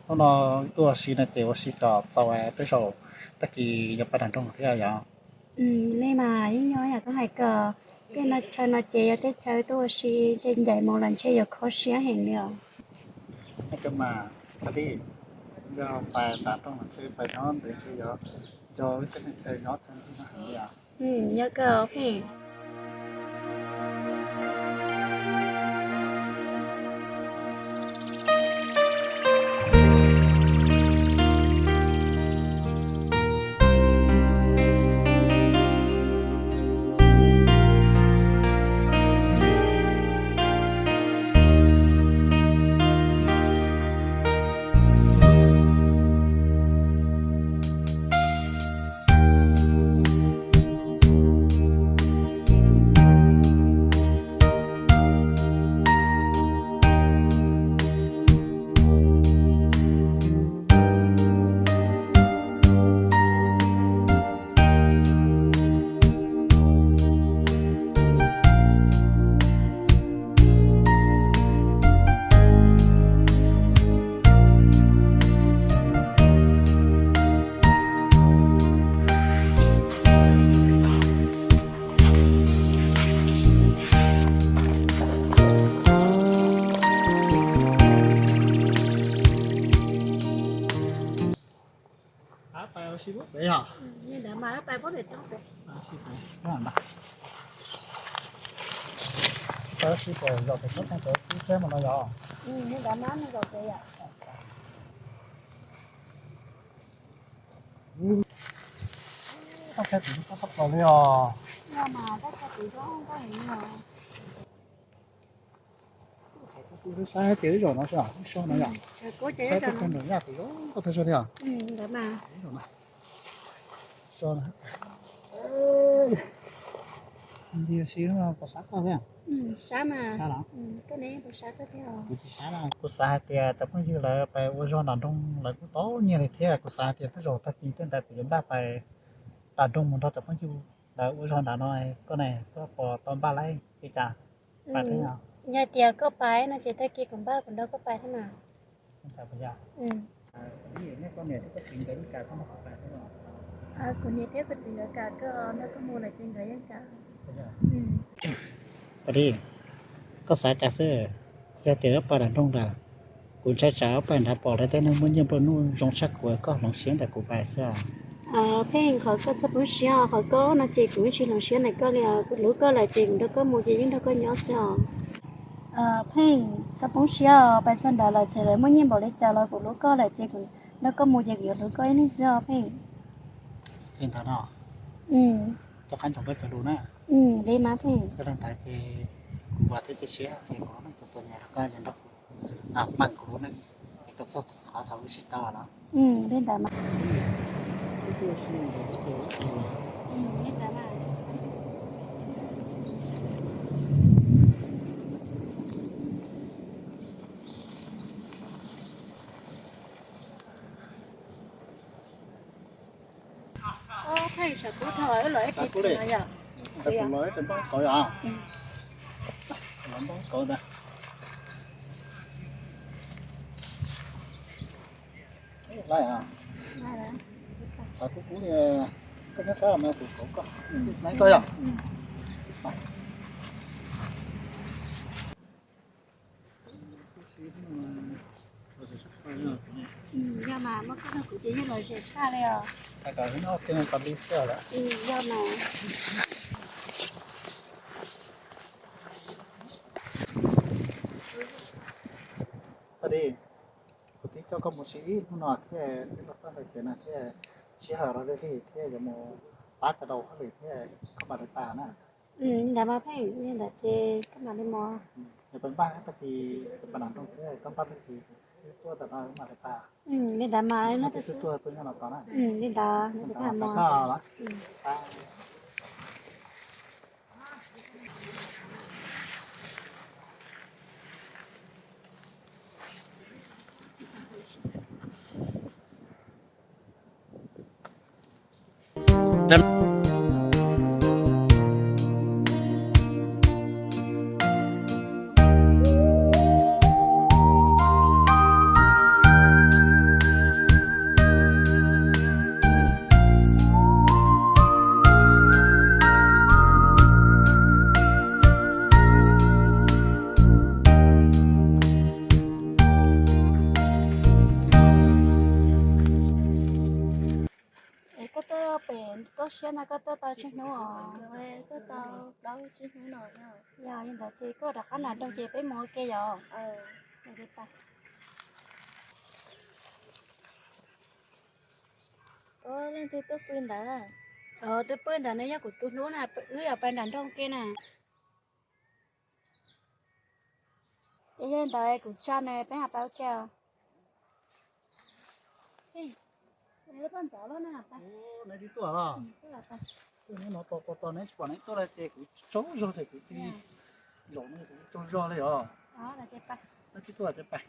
Hnub no tuaj ua si no ces ua si kom txaus peb zaum, tag kis yuav pais nram nroog thiab yom. Li mas yeej yog yam koj hais koj, tej no chaw no ces yog tej chaw tuaj ua si ntshe ncaim mus los ntshe yuav kho siab heev li os. Mas yog pais nram nroog ntshe pais nyob ntev ntshe yuav nco tej neeg chaw nyob txog ntxiv no heev li os. Yog kawg pheej. Saib hais tias wb zaum no, wb so no yom. Saib tej tug nram yaj kuv zoo nkauj tag zog li os. Wb zaum no. So no. Nti si no puas sab koj thiab? Sab mas. Kuv tsis sab na. Kuv xav hais tias cov phooj ywg lawv pais ua zog nram nroog lawv kuj tau nyiaj li thiab, kuv xav hais tias tej zaum tag kis tej ntawd kuv yuav npaj pais nram nroog mus nrog cov phooj ywg lawv ua zog nram no. Koj ne, koj puas tau npaj lawm li cas? Yog tias koj pais no ces tag kis kuv npaj kuv nrog koj pais thiab mas. Kuv niam thiab kuv txiv nkawd kam koj nrog kuv pais thiab. Kuv niam thiab kuv txiv nkawd kam koj nrog koj mus lawm ces nkawd yeej kam. Koj xav cas xwb, yog tias wb pais nram nroog lawm, kuv ntshai tsam wb pais nrad pom lawv tej neeg muaj nyiaj nplua nuj zoo tshaj kuv, koj hloov siab ntawm kuv pais xwb. Pheej, qhov koj txhob poob siab, qhov koj no ces kuv yeej tsis hloov siab ntawm koj li os. Kuv hlub koj lawm ces kuv nrog koj mus ces yeej nrog koj nyob xwb os. Pheej, txhob poob siab os, pais txog nrad lawm txawm lawv muaj nyiaj npaum li cas los kuv hlub koj lawm ces kuv nrog koj mus ces kuv yuav hlub koj ib leeg xwb os Pheej. Li ntawd no, rov qab ntsoov koj cov lus na. Li mas Pheej. Yog li ntawd ces kuv vam thiab cia siab tias kuv lub neej txom txom nyem los koj yuav nrog kuv pab kuv lub neej, es koj txog qhov thaum wb sib tau los. Li ntawd mas. Li ntawd mas. Pheej, sav kub thaum wb los ib tis no yom. Kuv los ib tis npauj kauv yom. Los npauj kauv ntag. Laj, sav kub kub li, koj nyob sab mas kuv kauv koj, nai koj yom. Yog mas, muaj koj nrog kuv ces yeej lom zem tshaj li os. Yog mas. Kuv twb coj koj mus ua si ib hnub no thiab, wb los txog ntawm kev no thiab, sij hawm los lig lig thiab yuav mus pab cov laus hauj lwm thiab, koj mam li pais na. Li ntawd mas Pheej, li ntawd ces koj mam li mus. Yog peb npaj tag kis pais nram nroog thiab koj npaj tag kis wb tuaj ntawm no wb mam li pais. Li ntawd mas, no twb xwb tuaj tuaj nyob no tos na. Li ntawd, no twb pais mus. Koj tuaj pem koj siab na, koj tuaj tau tsib hnub os? Koj tau plaub tsib hnub no. Yog li ntawd ces koj rov qab nram nroog ces peb mus ua ke yom. Leej twg tuaj pw ntawd? Tuaj pw ntawd no yog kuv tus hlub na, wb yuav pais nram nroog ke na. Ces yog li ntawd kuv tsa nws peb ho pais ua ke. Neb twb tuaj los? Neb no tos tos tos neb tsis pom neb tuaj li ces kuv tsaug zog ces kuv cia li zaum no kuv tsaug zog li os. Neb twb tuaj ces pais.